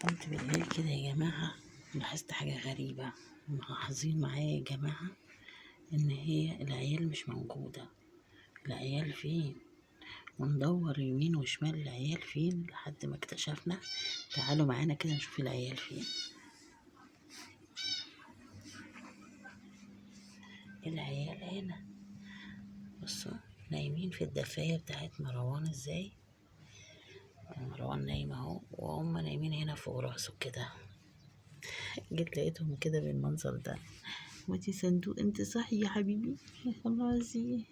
قمت بالليل كده يا جماعة، لاحظت حاجة غريبة. ملاحظين معايا يا جماعة إن هي العيال مش موجودة. العيال فين؟ وندور يمين وشمال العيال فين لحد ما اكتشفنا. تعالوا معانا كده نشوف العيال فين. العيال هنا بصوا نايمين في الدفاية بتاعت مروان. ازاي مروان نايم اهو، وهم نايمين هنا فوق راسه كده. جيت لقيتهم كده بالمنظر ده. ودي صندوق، انت صاحي يا حبيبي؟ يا خلاصي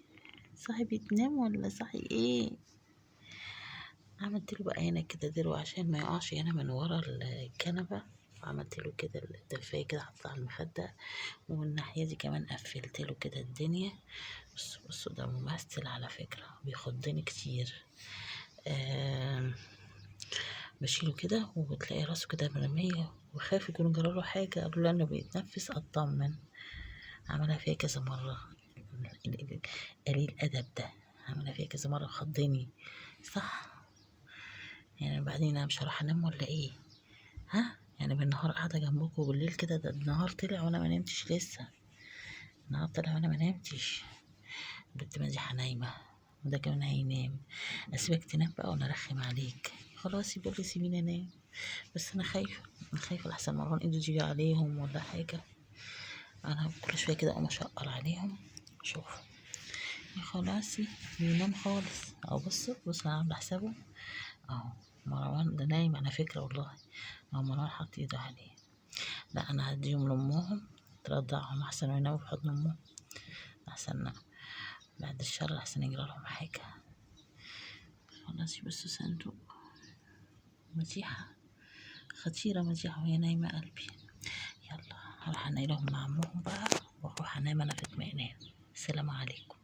صاحي بتنام ولا صاحي ايه؟ عملت له بقى هنا كده دلو عشان ما يقعش هنا من ورا الكنبة، وعملت له كده الدفايه كده حطيتها على المخدة، والناحية دي كمان قفلت له كده الدنيا. بصوا بصوا ده ممثل على فكرة، بيخضني كتير. بشيله كده وبتلاقي راسه كده مرمية، وخاف يكون جراله حاجة. قالوا له انه بيتنفس، اطمن. عملها فيا كذا مرة، قليل ادب ده، عملها فيا كذا مرة خضني. صح يعني بعدين انا مش هروح انام ولا ايه؟ ها يعني بالنهار قاعدة جنبكم، وبالليل كده ده النهار طلع وانا ما نمتش لسه. النهار طلع وانا ما نمتش. البنت مديحه نايمة وده كمان هينام. اسيبك تنام بقى وانا ارخم عليك؟ خلاص يبقى لي سيبيني انام، بس انا خايفة، انا خايفة لحسن مروان ايده تيجي عليهم ولا حاجة. انا كل شوية كده اقوم اشقر عليهم. شوف يا خلاصي بينام خالص اهو. بصوا بصوا انا عامله حسابه اهو. مروان ده نايم على فكرة والله، اهو مروان حاط ايده عليه. لا انا هديهم لامهم ترضعهم احسن، ويناموا في حضن امهم احسن، بعد الشر احسن يجرى لهم حاجة. خلاص بصوا صندوق مديحه خطيرة، مديحه وهي نايمة قلبي. يلا هروح انيلهم مع امهم بقى، واروح انام انا في اطمئنان. السلام عليكم.